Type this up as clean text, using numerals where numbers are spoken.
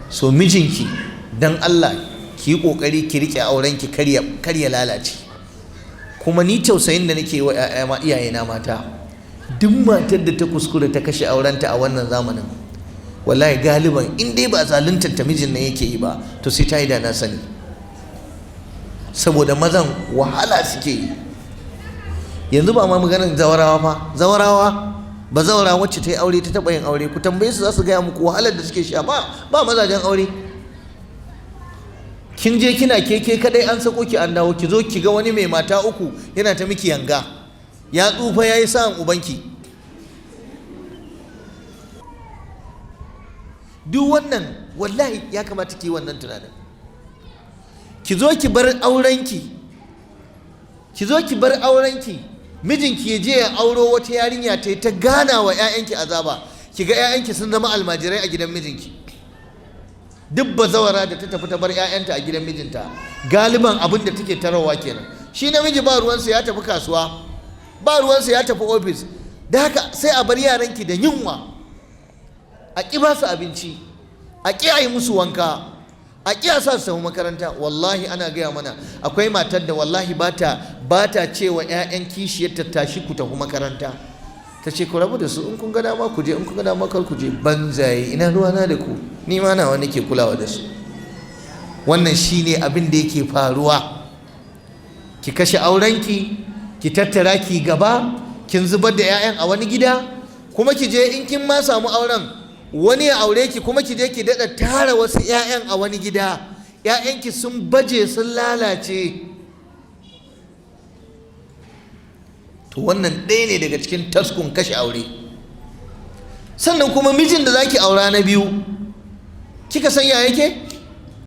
So mijinki, dan Allah ki yi kokari ki rike aurenki, kar ya lalace. Kuma ni tausayin da nake wa iyayena mata, duk matar da ta kuskure ta kashe aurenta a wannan zamanin, wallahi galiban in dai ba zaluntar ta mijin nan yake yi ba, to sai ta yi da na sani, saboda mazan wahala suke yi yanzu. Ba ma maganar zawarawa fa, zawarawa ba, zawara wacce ta yi aure, ta taɓa yin aure, ku tambaye su, za su gaya muku wahalar da suke sha. Ba mazajen aure. Kin je kina keke kadai, an sako ki, an dawo, ki zo ki ga wani mai mata uku yana ta miki yanga, ya tsufa, ya yi sa'an ubanki. Duk wannan wallahi ya kamata ki yi wannan tunanin. Ki zo ki bar aurenki, ki zo ki bar aurenki, mijinki ya je ya auro wata yarinya ta yi ta gana wa 'ya'yanki azaba, ki ga 'ya'yanki sun zama almajirai a gidan mijinki. Duk bazawara da ta tafi ta bar 'ya'yanta a gidan mijinta, galiban abin da take tarawa kenan. Shi namiji ba ruwansa, ya tafi kasuwa, ba ruwansa, ya tafi ofis. Da haka sai a bar yaranki da yunwa, a ƙi ba su abinci, a ƙi a yi musu wanka, a ƙi a sa su tafi makaranta. Wallahi ana gaya mana akwai matar da wallahi ba ta cewa 'ya'yan kishiyarta, "Tashi ku tafi makaranta." Ta ce, "Ku rabu da su, in kun ga dama ku je, in kun ga dama kar ku je. Banzaye, ina ruwana da ku? Ni ma nawa nake kulawa da su." Wannan shine abin da yake faruwa. Ki kashe aurenki, ki tattara ki gaba, kin zubar da 'ya'yan a wani gida. Kuma ki je, in kin ma samu auren, wani ya aure ki, kuma ki je ki daɗa tara wasu 'ya'yan a wani gida. 'Ya'yanki sun baje, sun lalace. To wannan ɗaya ne daga cikin taskun kashe aure. Sannan kuma mijin da zaki aura na biyu, kika san ya yake?